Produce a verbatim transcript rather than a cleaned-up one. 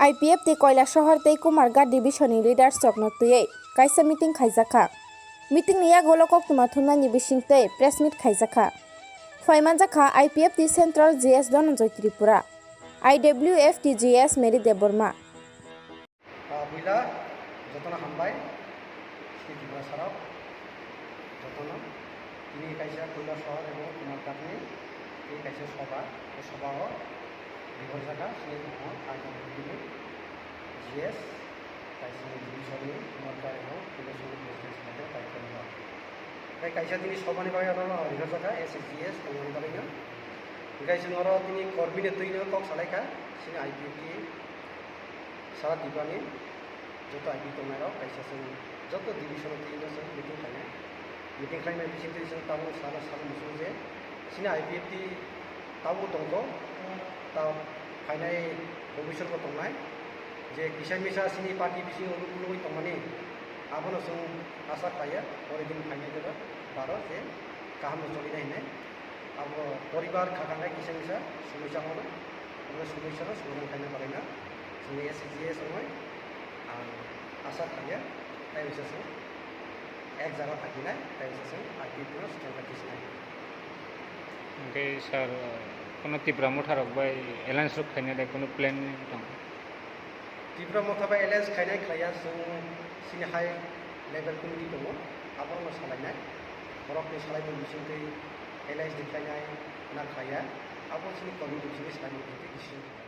I P F T Koilasohor tei Kumarghat division ni leaders rokno twiwi kaisa meeting khaijakha. Meeting ni yagulo koktwma thumnani bisingtwi press meet khaijakha. Phaimanjakha I P F T Central G S Dhananjoy Tripura, I W F T G S Mary Debbarma. Ah, puila jotono hambai, chini Tiprasarok jotono. Tini kaisa Koilasohor ebong Kumarghatni tei kaisa soba, o sobao rihorjakha chini tongo I W F T ni G S, kaisa ni division ni Kumarghat ebong Koilasohor president secretary Taichung rok. Tei kaisa tini sobani bagwi aro rihorjakha S S G S tongmani bagwino. Hingke chwng oro tini kormini twino kok salaikha, chini I P F T sara Tripurani joto I P F T tongnairok kaisa chwng joto division o twino chwng meeting khlainai. Meeting khlaimani bisingtwi chwng tabuk salo salo muchungo je chini I P F T tabuk tongkho, ta phainai bobiswrbo tongnai, je kisa misa chini party bisingo luk lugui tongmani, abono chwng asa khlaiya, pore din phainai jora baro je kaham no cholinai hinwi. Abo poribar kha kha khe kisa misa somoi changmano, abo somoi sano somoi khaina bagwino chwngni S C G S wngwi ang asa khlaiya, tai wngsa chwng ek jaga thangkhinai, tai wngsa chwng I P F T no strong khe sinai. Hwnkhe sir, kono Tipra Motha rok bai alliance rok khaina de kono plan tong? Tipra Motha bai alliance khainai khlaiya, chwng chini high level committee tongo, abono salainai, borokni salaimung bisingtwi alliance declainai na khlaiya, abo chini committee bisingtwi salaimung bisingtwi decision khlaiya.